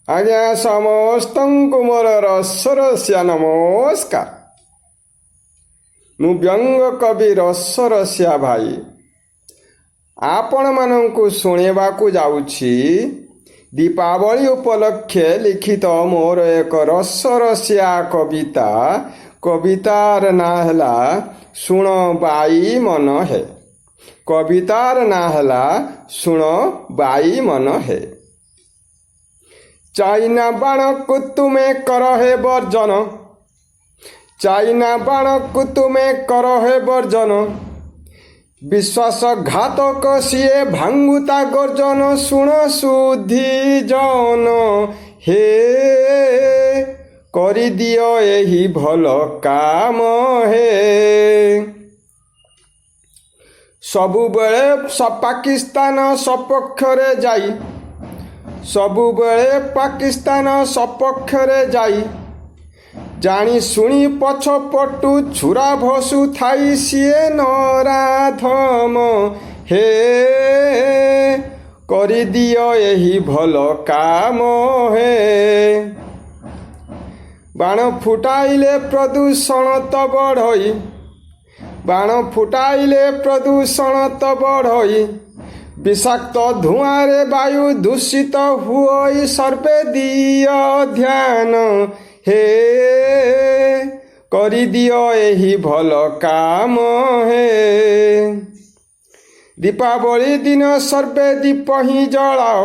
ଆଜ୍ଞା, ସମସ୍ତଙ୍କୁ ମୋର ରସରସିଆ ନମସ୍କାର। ମୁଁ ବ୍ୟଙ୍ଗ କବି ରସରସିଆ ଭାଇ ଆପଣମାନଙ୍କୁ ଶୁଣିବାକୁ ଯାଉଛି ଦୀପାବଳି ଉପଲକ୍ଷେ ଲିଖିତ ମୋର ଏକ ରସରସିଆ କବିତା। କବିତାର ନାଁ ହେଲା "ଶୁଣ ବାଇ ମନ ହେ"। କବିତାର ନାଁ ହେଲା "ଶୁଣ ବାଇ ମନ ହେ"। ଚାଇନା ବାଣକୁ ତୁମେ କର ହେ ବର୍ଜନ, ଚାଇନା ବାଣକୁ ତୁମେ କର ହେ ବର୍ଜନ। ବିଶ୍ୱାସଘାତକ ସିଏ, ଭାଙ୍ଗୁତା ଗର୍ଜନ। ଶୁଣ ସୁଧୀ ଜନ ହେ, କରିଦିଅ ଏହି ଭଲ କାମ ହେ। ସବୁବେଳେ ପାକିସ୍ତାନ ସପକ୍ଷରେ ଯାଇ, ସବୁବେଳେ ପାକିସ୍ତାନ ସପକ୍ଷରେ ଯାଇ, ଜାଣି ଶୁଣି ପଛପଟୁ ଛୁରା ଭସୁଥାଇ, ସିଏ ନରାଧମ ହେ, କରିଦିଅ ଏହି ଭଲ କାମ ହେ। ବାଣ ଫୁଟାଇଲେ ପ୍ରଦୂଷଣ ତ ବଢ଼ଇ, ବାଣ ଫୁଟାଇଲେ ପ୍ରଦୂଷଣ ତ ବଢ଼ଇ, ବିଷାକ୍ତ ଧୂଆଁରେ ବାୟୁ ଦୂଷିତ ହୁଅଇ। ସର୍ବେ ଦିଅ ଧ୍ୟାନ ହେ, କରିଦିଅ ଏହି ଭଲ କାମ ହେ। ଦୀପାବଳି ଦିନ ସର୍ବେ ଦୀପ ହିଁ ଜଳାଅ,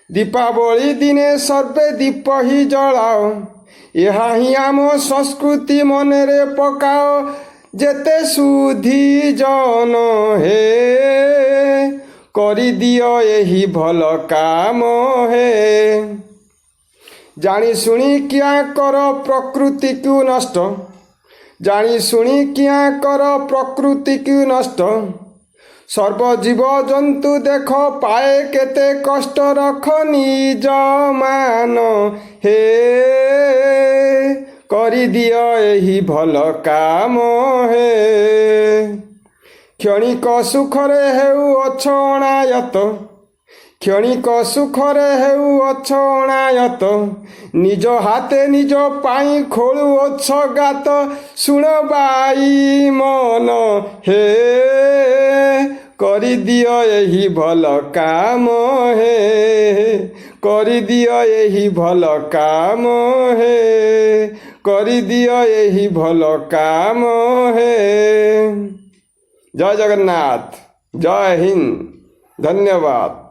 ଦୀପାବଳି ଦିନେ ସର୍ବେ ଦୀପ ହିଁ ଜଳାଅ। ଏହା ହିଁ ଆମ ସଂସ୍କୃତି, ମନରେ ପକାଅ ଯେତେ ସୁଧୀ ଜନ ହେ, କରିଦିଅ ଏହି ଭଲ କାମ ହେ। ଜାଣି ଶୁଣି କିଆ କର ପ୍ରକୃତିକୁ ନଷ୍ଟ, ଜାଣି ଶୁଣି କିଆ କର ପ୍ରକୃତିକୁ ନଷ୍ଟ। ସର୍ବ ଜୀବଜନ୍ତୁ ଦେଖ ପାଏ କେତେ କଷ୍ଟ। ରଖ ନିଜ ମାନ ହେ, କରିଦିଅ ଏହି ଭଲ କାମ ହେ। କ୍ଷଣିକ ସୁଖରେ ହେଉ ଅଛ ଅଣାୟତ, କ୍ଷଣିକ ସୁଖରେ ହେଉ ଅଛ ଅଣାୟତ, ନିଜ ହାତେ ନିଜ ପାଇଁ ଖୋଳୁଅଛ ଗାତ। ଶୁଣ ବାଇ ମନ ହେ, କରିଦିଅ ଏହି ଭଲ କାମ ହେ। କରିଦିଅ ଏହି ଭଲ କାମ ହେ। କରିଦିଅ ଏହି ଭଲ କାମ ହେ। ଜୟ ଜଗନ୍ନାଥ, ଜୟ ହିନ୍ଦ, ଧନ୍ୟବାଦ।